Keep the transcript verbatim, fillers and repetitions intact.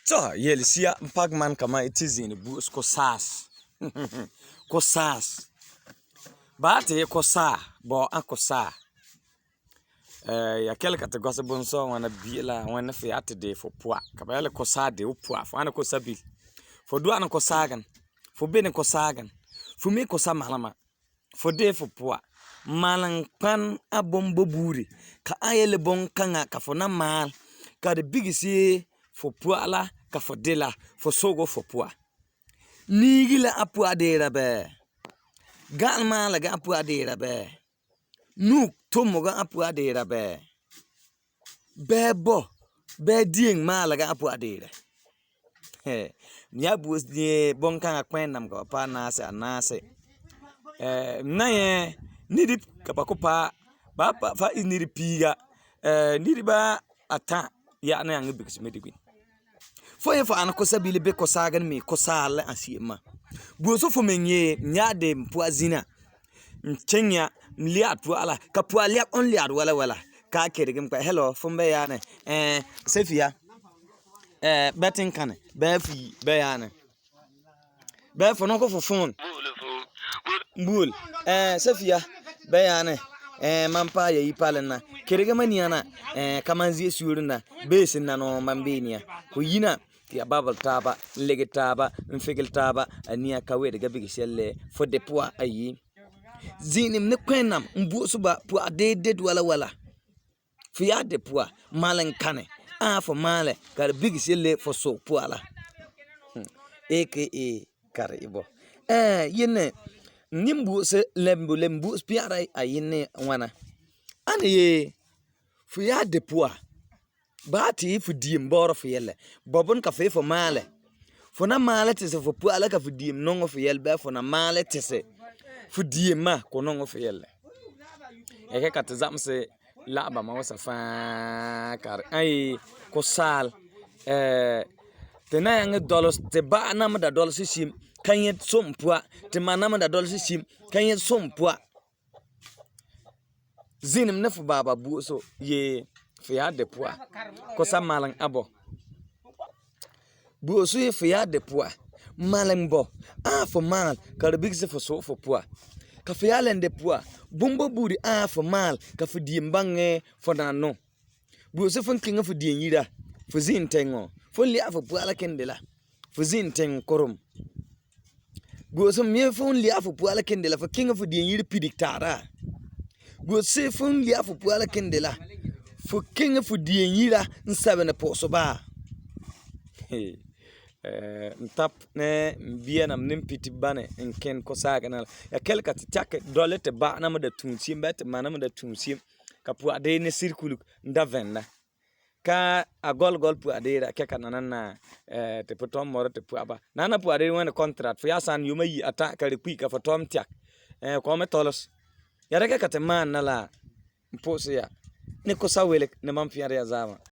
Tɔ, yɛl sia m pak man kama i ti zini buɣis kosaas. Kosaas. Ba ti kosaa, bɔ a kosaa. Eh, ya kɛl ka ti gɔsi bun so ŋwana biila, ŋwana fi ya ti de fo pua. Ka ba yɛl kosaa de u pua, fo ana kosaa bil. Fo du ana kosaa gan. Fo bene kosaa gan. Fo mi kosaa malama. Fo de fo pua. Malan kpan a bom bo buri. Ka a yɛl bon kaŋa ka fo na mal. Ka de bigisi fo pua la ka fo de la. Fo sogo fo pua. Nigi la a pua de ra bɛ. Gal mala ga a pua de ra bɛ. Nuk tomo ga a pua de ra bɛ. Bɛ bɔ, bɛ dieŋ mala ga a pua de ra. He, nya buɣis ni bon kaŋa kpɛn nam ka pa nase a nase. Eh, na ye, ni di ka pa ko pa, ba pa, fa i ni di piga. Eh, ni di ba a ta, ya na yang bigisi mi di gwin. Fo ye fo ana kosaa bili be kosaa gan mi kosaa la a si ma. Buɣis fo mi nye, nya de m pua zina. M kyenya, m liat pua la, ka pua liat on liat wala wala. Ka kedi gim ka, hello, fo m bɛ ya ne. Eh, Sefia. Eh, bɛ tin kane, bɛ fi, bɛ ya ne. Bɛ fo no ko fo fon. Bul. Eh, Sefia, bɛ ya ne. Eh, man pa ya i palen na. Kedi gim ni ana. Eh, kaman zie suri na. Be sin na no man be ni ya. Ko yina. Ti a babal taba, lege taba, m fegel taba, a ni a kawe de ga bigi selle, fo de pua a yi. Zini m ni kpɛn nam, m buɣis ba, pua de de wala wala. Fo ya de pua, malen kane, a fo male, ka de bigi selle fo so pua la. Hmm. A K A kar ibo. Eh, yene, ni m buɣis lembu, lem buɣis piara a yene ŋwana. Ani ye, fo ya de pua. Ba ti fo diem boro fo yɛlɛ. Bobon ka fo fo male. Fo na male tese fo pua la ka fo diem nɔŋɔ fo yɛlɛ bɛ fo na male tese. Fo diem ma ko nɔŋɔ fo yɛlɛ. Eke ka ti zam se la ba ma wasa fa kar. Ai ko sal. Eh, te na yang dolos te ba na ma da dolos sim. Kan yet som pua. Te ma na ma da dolos sim. Kan yet som pua. Zini m ne fo baba buɣiso ye fo ya de pua. Kosaa malan abo. Buɣiso ye fo ya de pua. Malan bo. A fo mal. Ka de bigisi fo so fo pua. Ka fo ya lende pua. Bumbo buri a fo mal. Ka fo diem bange fo na no. Buɣiso fo n kinga fo dien yira. Fo zin tengo. Fo n lia fo pua la kende la. Fo zin tengo korom. Buɣiso mi fo n lia fo pua la kende la fo kinga fo dien yira pidik tara. Buɣiso fo n lia fo pua la kende la fo kinga fo dien yira n sabene poso ba. Hey. Eh, n tap ne, m bia nam ni m piti bane, n ken kosaa kene la. Ya kɛl ka ti tiak dole te ba nam da tun sim, ba te ma nam da tun sim. Ka pua de ne sirkuluk, n da venda. Ka a gol gol pua de ra, ke ka nana na, eh, te poto moro te pua ba. Nana pua de wen contract, fo ya san yuma yi ata ka re kwi ka fo tom tiak. Eh, ko me tolos. Ya re ke ka te man na la, m poso ya. Ni kosaa wele, ni man piar ya zama.